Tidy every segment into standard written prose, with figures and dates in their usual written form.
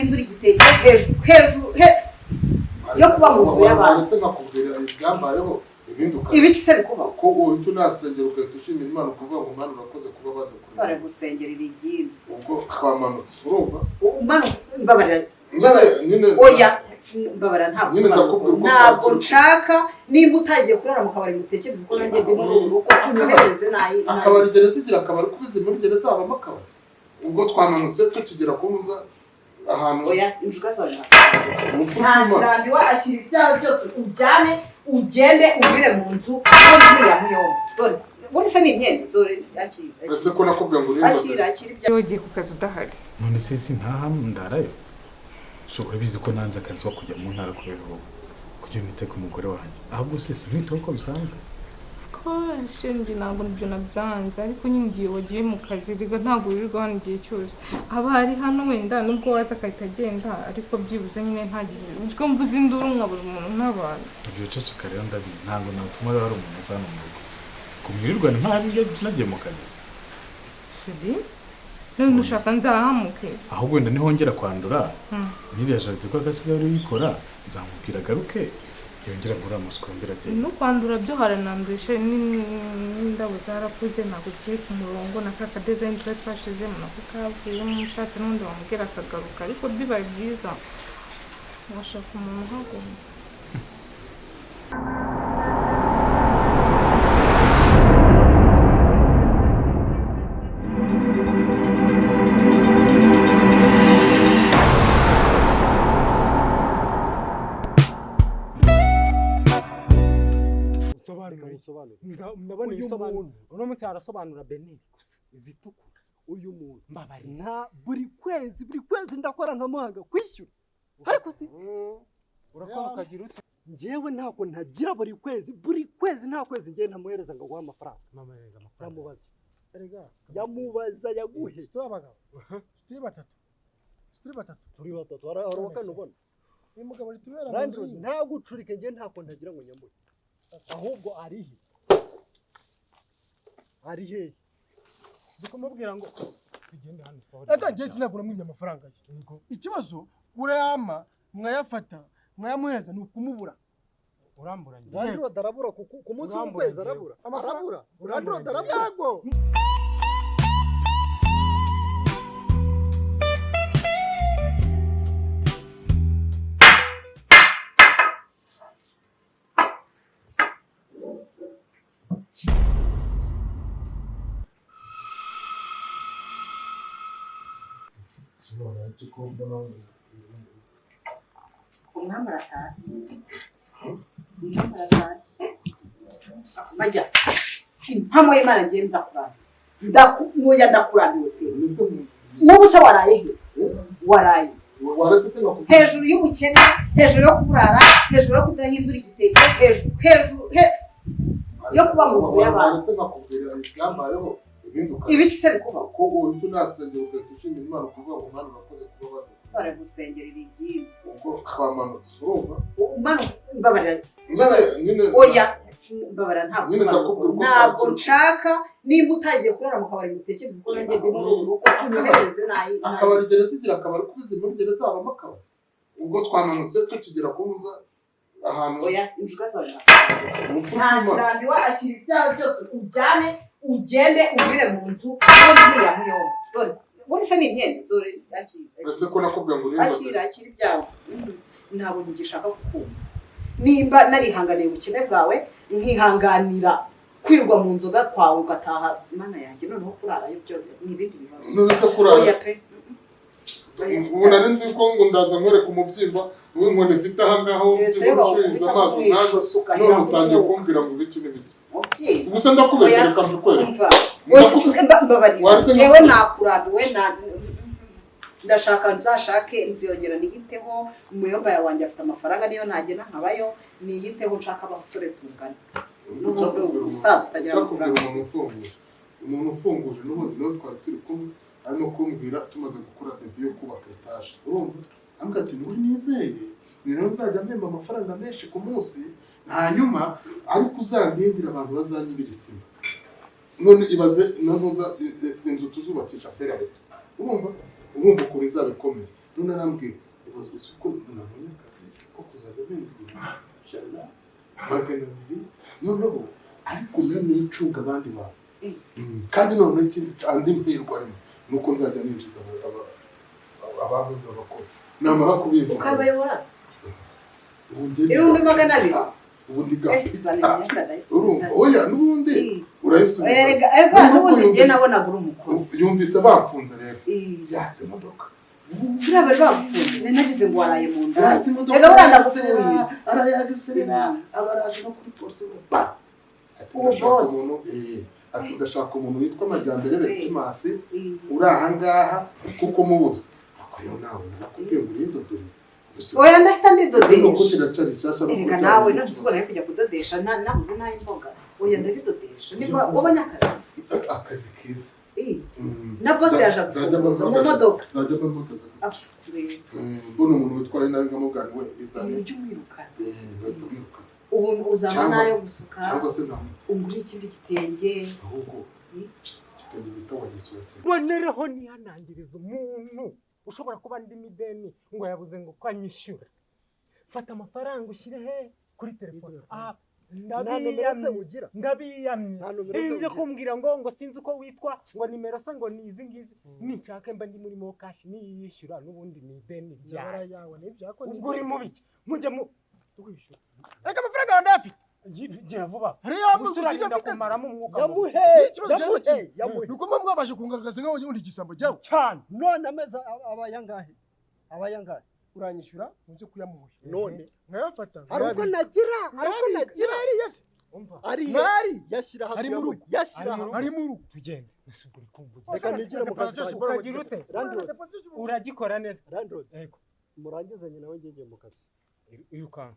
kudahindura igitenge hejuru hejuru yo kuba mu nzu y'abantu. Ndetse nkakubwira ibyambayeho, ibindi Ibiki se bikubaho? Ko uhita unasengera, ugahita ushimira Imana, ukuvuga ngo: "Mana, urakoze kuba baje Bare kureba." Gusengerera igini. Ubwo twamanutse, urumva? Umanuka, mbabarira. Nyine nyine. Oya, mbabarira, nta Nyine busobanuro. ndakubwira uko Ntabwo twabyumva. nshaka. Nimba utagiye kurara mu kabari ngo utekereze ko nanjye ndi muri uru rugo, unyoherereze nayi. Akabari, gereza igira akabari. Kubizi, muri gereza habamo akabari. Ubwo twamanutse, tukigera ku nza ahantu Oya, injuga zawe. Umupfu Nta w'Imana. Zirambiwe. Akira ibyawe byose, ujyane, ugende uvire mu nzu uriya muyombo. Dore ubundi se ni imyenda? Dore, akira. Ese ko nakubwiye ngo Akira, akira ibyawe. Wagiye ku kazi udahari? None se si ntaha ndarayo? So urabizi ko nanze akazi ko kujya mu ntara kubera wowe, kugira nite ku mugore wanjye. Ahubwo se sinkwitaho uko bisanzwe? Of course shenge, ntabwo ibyo nabyanze, ariko nyine igihe wagiye mu kazi rega ntabwo wirirwa hano igihe cyose. Aba ari hano, wenda nubwo waza agahita agenda, ariko byibuze nyine ntagire ubwo mvuze induru nkabura umuntu n'abantu. Ibyo ceceka rero, ndabizi. Ntabwo natuma rero hari umuntu uza hano mu rugo kumwirirwana nta nagiye mu kazi. Chéri, none ushaka nzahamuke? Ahubwo wenda nihongera kwandura n'iriya jardin ko agasigaye uyikora, nzamubwira agaruke yongera agure amasuku, yongera agende. No kwandura byo harananduje, n'indabo zarakuze, ntabwo zikiri ku murongo, na ka kadesign twari twashizemo nako kavuyemo. Ushatse n'undi wamubwira akagaruka, ariko bibaye byiza washaka umuntu uhaguma. Nsobanura. Nsobanure. Ndabona Uyu ibisobanuro. muntu. Uno munsi harasobanura beneri gusa izitukura. Uyu muntu Mbabarira. Nta buri kwezi, buri kwezi ndakora nkamuhanga kwishyura, ariko si Urakora ukagira ute? Njyewe ntabwo ntagira. Buri kwezi, buri kwezi, nta kwezi njyewe ntamuhereza ngo aguhe amafaranga. Mama yereza amafaranga. Yamubaza. Erega Yamubaza yaguhe. Turi abagabo, turi batatu, turi batatu. Turi batatu, hari uwa kane ubona. Uyu mugabo ritubera mu nzu Landlord ye. ntagucurike, njyewe ntako ntagira ngo nyamuhe. Ahubwo arihe? Ari hehe? Ndi kumubwira ngo tugende hano sohora. Reka njyewe sinabwo namwimye amafaranga ye. Ikibazo urayama, mwayafata, mwayamuhereza, ni ukumubura. Urambura njye. Landlord arabura ku munsi Urambura w'ukwezi. njyewe. Arabura. Amafaranga- Arabura. Urambura Landlord njyewe. arabura. Yego. Umwami aratashye, umwami aratashye. Majya impamo y'Imana, ngiye ndakurambiwe, ndakuya, ndakurambiwe pe. N'ubu se waraye he? Waraye Waretse se nkakubwira? Hejuru y'ubukene, hejuru yo kuburara, hejuru yo kudahindura igitenge, hejuru hejuru yo kuba mu nzu y'abantu. Waretse nkakubwira ibyambayeho, ibindi Ibiki se bikubaho? Ko uhita unasengera, ugahita ushimira Imana, ukuvuga ngo: "Mana, urakoze kuba baje." Bare gusengerera igini. Ubwo twamanutse, urumva? Umanuka, mbabarira. Nyine nyine. Oya, mbabarira, nta Nyine busobanuro. ndakubwira uko Ntabwo twabyumva. nshaka. Nimba utagiye kurara mu kabari ngo utekereze ko nanjye ndi muri uru rugo, unyoherereze nayi. Akabari, gereza igira akabari. Kubizi, muri gereza habamo akabari. Ubwo twamanutse, tukigera ku nza ahantu Oya, injuga zawe. Umupfu Nta w'Imana. zirambiwe. Akira ibyawe byose, ujyane, ugende uvire mu nzu uriya muyombo. Dore ubundi se ni imyenda? Dore, akira. Ese ko nakubwiye ngo Akira, akira ibyawe. Ntabwo ngishaka kukumva. Nimba narihanganiye ubukene bwawe, nkihanganira kwirirwa mu nzoga kwawe ugataha, Mana yanjye, noneho kurarayo byo ni ibindi bibazo. None se kurara Oya pe. Oya. Ubu nari nzi ko ngo ndaza nkwereka umubyimba w'inkoni mfite aha ngaha, Keretse umubyimba iyo ushuhiza bawukubita amazi mu nkazo. ijosi ugahera None utangiye umwuka. kumbwira ngo ibiki n'ibiki. Mubyeyi. Ubu se ndakubeshya? Oya. Reka mbikwereke. Umva. Mbabarira. Waretse Njyewe nakurambiwe na ndashaka nzashake, nziyongera niyiteho. Umuyomba wanjye afite amafaranga, niyo nagenda nkabayo niyiteho. Nshaka abasore tungana n'ubundi umusaza utagira Cyakubwira amafaranga. umuntu ufunguje, umuntu ufunguje n'ubundi niwe twari turi kumwe, arimo kumbwira tumaze gukora devis yo kubaka etaje, urumva? Ambwira ati: "Niwe nizeye, ni rero nzajya mpemba amafaranga menshi ku munsi, hanyuma ariko uzandindira abantu bazanyibira isima." None ibaze, ntuza inzu tuzubakisha fer à béton, urumva ukuntu izaba ikomeye. None arambwira, ibaze uzi ko nabonye akazi ko kuzajya mpembwa 200,000, noneho ariko nanone ncunga abandi bantu. Kandi noneho ikindi, andi mpirwa arimo ni uko nzajya ninjiza ababuze abakozi, namara kubinjiza Ukabayobora. Ubu njye ndi 200,000? Ubu ndi Zana imyenda ndayisubiza. Urumva, oya, n'ubundi urayisubiza. Oya, rega Nubwo n'ubundi njye nabonaga uri umukozi. Yumvise bafunze rero, yatse imodoka. Buriya bari bagufunze, nari nagize ngo waraye mu nda. Yatse imodoka. Rega buriya ndagufuye. Arayagiserera, abaraje no kuri polisi ngo ba ati Uwo ndashaka boss. umuntu, ati ndashaka umuntu witwa Majyambere Bertimasi uri ahangaha kuko mubuze. Ako rero nawe nakubwiye ngo urindodere. Oya, ndahita Ariko ndidodesha. Iracyari shyashya no Erega kuryama nawe ni none ikibazo. ubwo nari kujya kudodesha nabuze n'ay'imboga? Oya, ndabidodesha niba wabonye akazi. Akazi keza. Na boss yaje Nzajya agufunguza mu mpamagaza- modoka. Nzajya mpamagaza. Ah, reba. Mbona umuntu witwaye nabi nkamubwira we izane. Ujye umwirukana. Ngahita mwirukana. Ubu uzaba Cyangwa n'ayo se- gusuka. Cyangwa se nta Ungure ikindi gitenge. Ahubwo igitenge bita wagisohokera. Bonereho nihanangiriza umuntu ushobora kuba ndimo ideni ngo yabuze ngo ko anyishyura. Fata amafaranga ushyire he kuri telefone. Ah, Nta nomero se ndabiyamye. ugira? Ndabiyamye. Nta nomero se Ibi byo ugira? kumbwira ngo sinzi uko witwa, ngo nimero se ngo ni izi ngizi, ninshaka mba ndi muri MoKash, niyishyura n'ubundi ni ideni Nyamara ryawe. Yawe n'ibyako. Ubwo uri mu biki? Mujye mu Tukwishyura, ariko amafaranga yawe ndayafite. Gira vuba. Hariya Gusa urarinda mfite se. kumaramo umwuka mubi. Yamuhe. Ikibazo cyawe Yamuhe. kimwe. Yamuhe. Ni uko muba mwabashe kungaragaza nkaho undi igisambo jyawe. Cyane. None amezi abaye angahe? Abaye angahe? Uranyishyura muze kuyamuha. None Nkayafata. Hari ubwo nagira, hari ubwo nagira. Narariye se? Umva. Ariye. Narari. Yashyira aha. Ari mu rugo. Yashyira aha. Ari mu rugo. Tugende. Ese ubwo uri kumva ugira- Reka nigire mu kazi kanjye. Ukagira ute? Landlord. Uragikora neza. Landlord. Yego. Murangizanye nawe, ngiye mu kazi. Irukanka.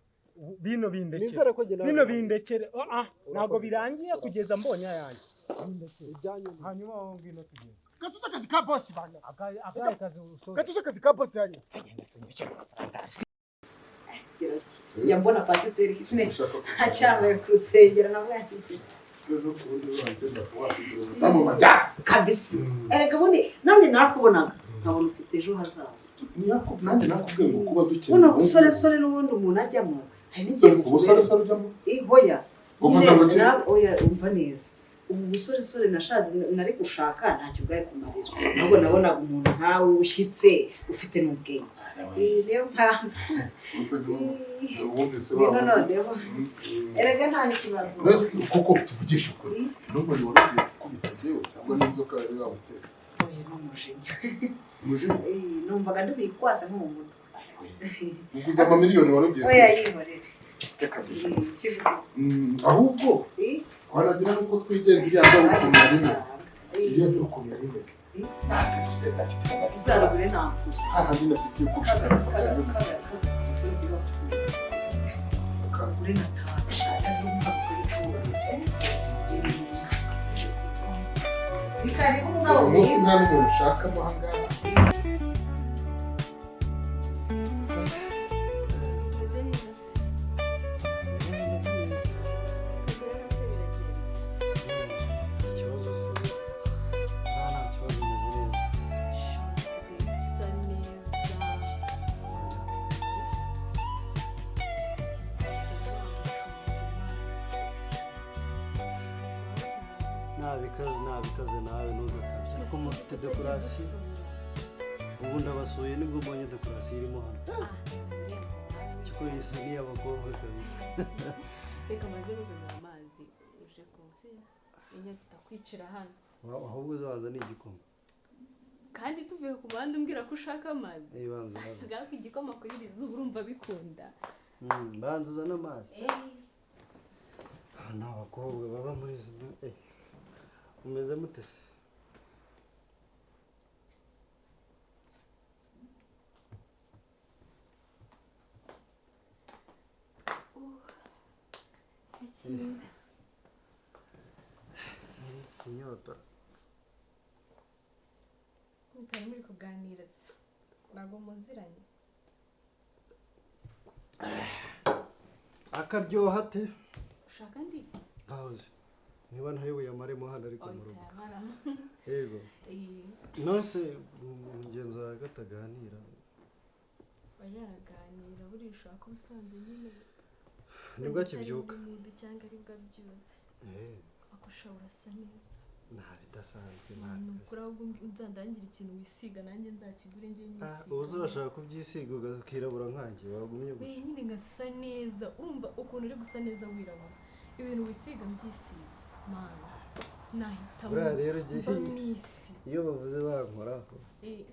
Bino bindekere. Nizere ko njye nawe Bino bindekere. Ah, ah, ntabwo Urakoze. birangiye kugeza mbonye ayanjye. Bindekere. Ibyanyu. Hanyuma wowe ngwino tugende. Gatuza akazi ka boss bana. Akahe kazi usoza? Gatuza akazi ka boss yanjye. Tugende sinyishyura amafaranga. Gira utya. Njya mbona pasiteri ne Ushaka kuza- acyambaye ku rusengero nkavuga nti Ejo kubundi wagenda wakigira umudamu majyasi. Kabisa. Erega ubundi nanjye narakubonaga nkabona ufite ejo hazaza. Nanjye nakubwiye ngo kuba dukeneye Buno busoresore n'ubundi umuntu ajyamo hari n'igihe bukubera. Ubusoresore ujyamo? Oya. Uvuze ngo iki? Oya, umva neza, ubu busoresore nari gushaka ntacyo bwari kumarira, ahubwo nabonaga umuntu nkawe ushyitse ufite n'ubwenge. Niyo mpamvu. Wumvise Ngwino. wa Noneho erega nta n'ikibazo. Mbese kuko tuvugisha ukuri, nubwo wari ugiye gukubita njyewe cyangwa n'inzoka yari yamutera? Oya, ni umujinya. Umujinya? Numvaga ndibuyikwase nko mu mutwe. Uguze amamiliyoni wari ugiye Oya, kwica. yihorere. Reka dushe. Kivuga. Ahubwo wanagira nuko twigenza, iriya ndabo ukuntu yari imeze, iriya ndabo ukuntu yari imeze, natitire natitire natitire. Uzarugure ntakure. Hahandi natitiye kurusha. Uri natabasha. Ni karibu umugabo Uyu munsi mwiza. nta n'umuntu ushakamo ahangaha. Meze neza se? Kazi rero se biragenda? Ikibazo se nta kibazo, meze neza. Usigaye usa neza. Nabikaze, nabikaze, nawe ntugakabye. Ariko mufite dekorasiyo. Ubu ndabasuye nibwo mbonye dekorasiyo irimo hano. Cyakora iyi si ni iy'abakobwa kabisa. Reka manze muzanira amazi uje kunywa, sibyo? Inyota itakwicira hano. Ahubwo uzabanza ni igikoma. Kandi tuvuye ku muhanda umbwira ko ushaka amazi. Eh, banza banza. Ngaho igikoma kuri iri zuba urumva bikunda? Banza uzane amazi. Aba ni abakobwa baba muri izi umeze mute se? Akira. Inyota. Mutari muri kuganira se? Ntabwo muziranye? Akaryoha ate? Ushaka andi? Ngahoze niba ntari buyamaremo hano, ariko mu rugo. Utayamaramo. Yego. Eh, Nose mugenzi wawe kataganira? Yaraganira buriya ushobora kuba usanze nyine Nibwo akibyuka. Ari mu cyangwa aribwo abyutse. Eh, Akusha urasa neza. Nta bidasanzwe, nta Ni bidasanzwe. ukuri, ahubwo nzandangira ikintu wisiga nanjye nzakigure njye Ah, nyisiga. ubu se urashaka kubyisiga ukirabura nkanjye wagumye We gutya? nyine ngasa neza, urumva ukuntu uri gusa neza wirabura, ibintu wisiga mbyisize, mana, nahitamo Buriya rero ugiye mba misi. Iyo bavuze bankoraho. Eh,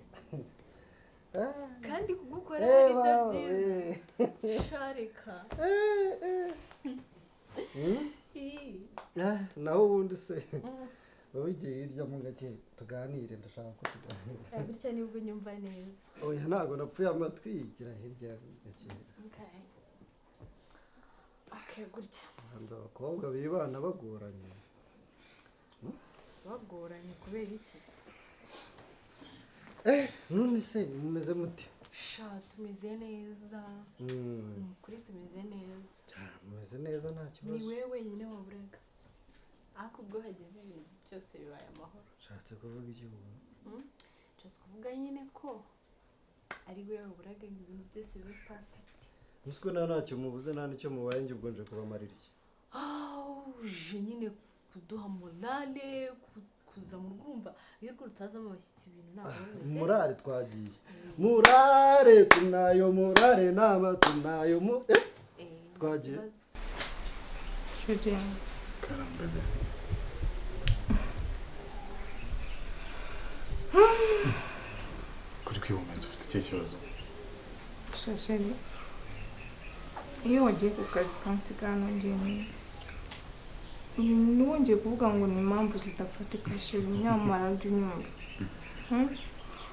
Ah, kandi kugukora eh, ari byo bawe. byiza, shareka. Eh, eh. Hmm? Eh, Ah, naho ubundi se wowe igihe hirya mu gake tuganire, ndashaka ko tuganira. Eh, gutya nibwo nyumva neza. Oya, ntabwo napfuye amatwi, gira hirya gake. Okay, gutya. Hanze abakobwa bibana bagoranye. Bagoranye kubera iki? Eh, none se mumeze mute? Sha, tumeze neza. Ni ukuri tumeze neza. Mumeze neza, nta Ni kibazo. wowe wenyine waburaga, ariko ubwo hageze ibintu byose bibaye amahoro. Ushatse kuvuga iki ubu? Nshatse kuvuga nyine ko ari we waburaga ngo ibintu byose bibe perfect. Uzi ko nta ntacyo mubuze, nta n'icyo mubaye, njye ubwo nje kubamarira iki? Uje nyine kuduha morale, kuza mu rugo, urumva iyo urugo rutazamo abashyitsi ibintu ntabwo biba bimeze. Murare, twagiye murare, tunayo murare nama tunayo mu eh. Eh, nta Twagiye. kibazo. Chéri. Karame, bébé. Kuri kwihumeza, ufite ikihe kibazo? Sha chéri, iyo wagiye ku kazi kansiga hano njyenyine, ntiwongeye kuvuga ngo ni impamvu zidafatika, chéri, nyamara jya unyumva. Hmm?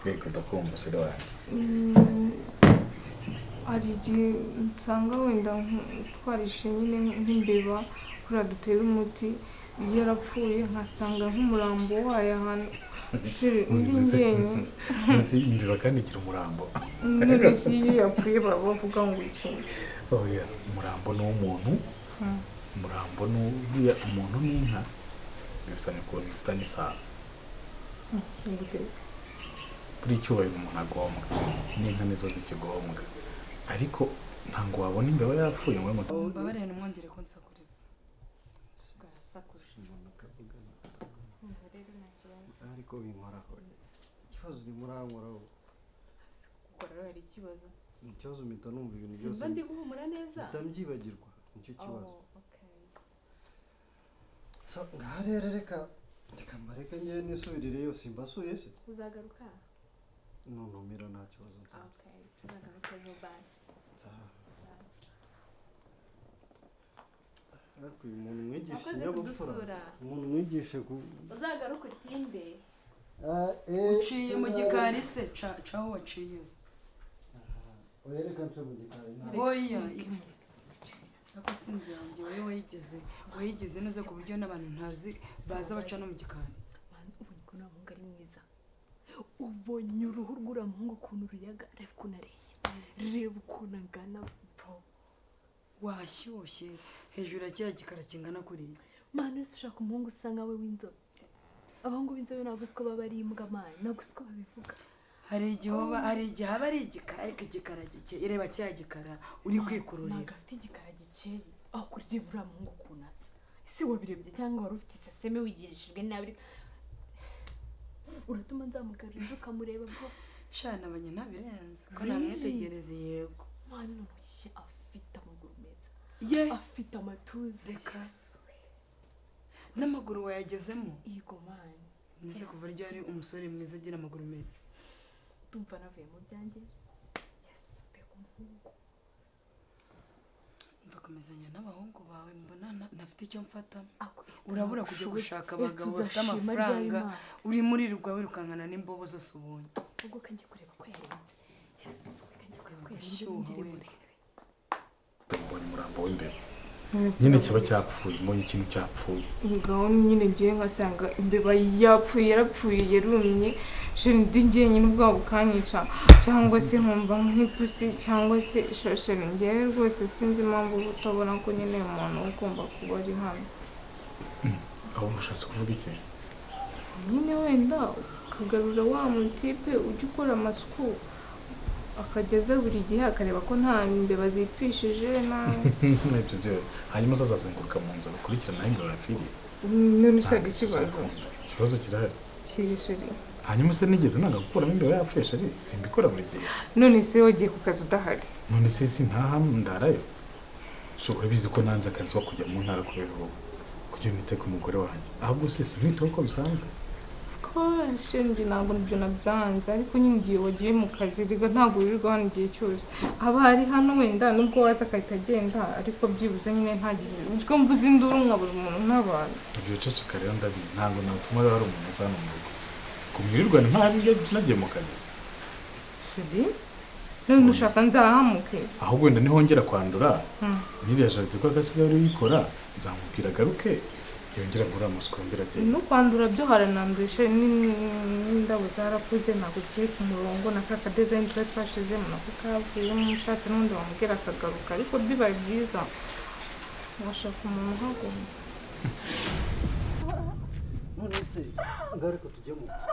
Yego, ndakumva, chéri wanjye. Hari igihe nsanga wenda twarishe nyine nk'imbeba kuriya dutera umuti yarapfuye, nkasanga nk'umurambo wayo ahantu, chéri, ndi njyenyine. Ndetse imbeba kandi igira umurambo? None se iyo yapfuye baba bavuga ngo iki? Oya, umurambo ni uw'umuntu. Umurambo ni uw'uriya umuntu n'inka bifitanye ukuntu bifitanye isano. Gute? Buri cyubahiro umuntu agombwa n'inka nizo zikigombwa, ariko ntabwo wabona imbeba yapfuye ngo Mbabarire, ntimwongere kunsakuriza. Bwarasakuje. Umuntu akavugana. Umva rero, nta kibazo. Ariko binkoraho, ikibazo ni murankoraho. Gukora rero hari ikibazo? Ikibazo mpita numva ibintu byose Simba ndi guhumura neza? mpita mbyibagirwa, nicyo kibazo. Oh, okay. So ngaha rero, reka mbareke ngewe nisubirire yose mbasuye se. Uzagaruka? Nuntumira nta kibazo nzaba. Okay, tuzagaruka ejo basi. Sawa. Sawa. Ariko uyu muntu mwigisha Wakoze ikinyabupfura. kudusura. Umuntu mwigishe ku Uzagaruka utinde. Ah, eh, Uciye mu gikari se? Caho waciye uzi. Oya, reka nce mu gikari Oya, ariko si inzu yanjye wowe wayigize neza ku buryo n'abantu ntazi baza baca no mu gikari. Man, ubonye ukuntu uriya muhungu ari mwiza? Ubonye uruhu rw'uriya muhungu ukuntu ruyaga? Reba ukuntu areshya, reba ukuntu angana, bro. Washyushye hejuru ya kiriya gikara kingana kuriya. Man, ese ushaka umuhungu usa nkawe w'inzobe? Abahungu b'inzobe ntabwo uzi ko baba ari imbwa, man, ntabwo uzi ko babivuga. Hari igihe aba ari igikara, ariko igikara gike, reba kiriya gikara uri kwikururira. Ntabwo afite igikara gikeye, aho kureba uriya muhungu ukuntu asa. Ese wabirebye cyangwa wari ufite iseseme wigirishijwe nabi? Uratuma nzamugarura ejo ukamureba, bro. Shana, abanye ntabirenze ko Really? namwitegereza, yego. Man, none afite amaguru meza, ye afite amatuza. Reka. Yesu. N'amaguru wayagezemo? Yego, man. Mbese kuva ryari umusore mwiza agira amaguru meza? Ndumva navuye mu byanjye. Yesu, mbega umuhungu! Mva, komezanya n'abahungu bawe, mbona ntafite icyo mfatamo. Ako Esther, Urabura kujya ntabwo gushaka ushoboye. abagabo bafite Tuzashima ryari, amafaranga. Imana? Urimo uririrwa wirukankana n'imbobo zose ubonye. Ubwo kanjye kureba ko yarenze. Yesu, kanjye kureba ko yarenze. Gushyuha Ngere we. murebe. Mbonye umurambo w'imbeba nyine, kiba cyapfuye, mbonye ikintu cyapfuye. Ngaho nyine ngiye ngasanga imbeba yapfuye, yarapfuye, yarumye, chéri, ndi njyenyine ubwabo bukanyica, cyangwa se nkumva nk'ipusi cyangwa se chéri, ngewe rwose sinzi impamvu uba utabona ko nyine umuntu ugomba kuba ari hano. Aho ushatse kuvuga iki? Nyine wenda ukagarura wa mutipe ujya ukora amasuku. Akageza buri gihe akareba ko nta mbeba zipfishije nta. Ibyo byo hanyuma se azazenguruka mu nzu akurikirana aho imbeba yapfiriye? None ushaka Ntabwo ikibazo bizakunda. Ikibazo kirahari. Kiri, chéri. Hanyuma se nigeze nanga gukuramo imbeba yapfuye, chéri? Simbikora buri gihe. None se wagiye ku kazi udahari? None se sintaha ndarayo? So urabizi ko nanze akazi ko kujya mu ntara kubera wowe, kugira nite ku mugore wanjye. Ahubwo se simwitaho uko bisanzwe? Of course, shenge, ntabwo ibyo nabyanze, ariko nyine igihe wagiye mu kazi rega ntabwo wirirwa hano igihe cyose. Aba ari hano wenda nubwo waza agahita agenda, ariko byibuze nyine ntagire uziko mvuze induru nkabura umuntu n'abantu. Ibyo ceceka rero, ndabizi. Ntabwo natuma rero hari umuntu uza hano mu rugo kumwirirwana ntabi nagiye mu kazi. Chéri, none ushaka nzahamuke? Ahubwo wenda nihongera kwandura n'iriya jardin ko agasigaye uri uyikora, nzamubwira agaruke yongera agure amasuku, yongera agende. No kwandura byo harananduye, n'indabo zarakuze, ntabwo zikiri ku murongo, na ka kadesign twari twashizemo nako kavuyemo. Ushatse n'ubundi wamubwira akagaruka, ariko bibaye byiza washaka umuntu uhaguma. None se ngaruka tujye mu nzu?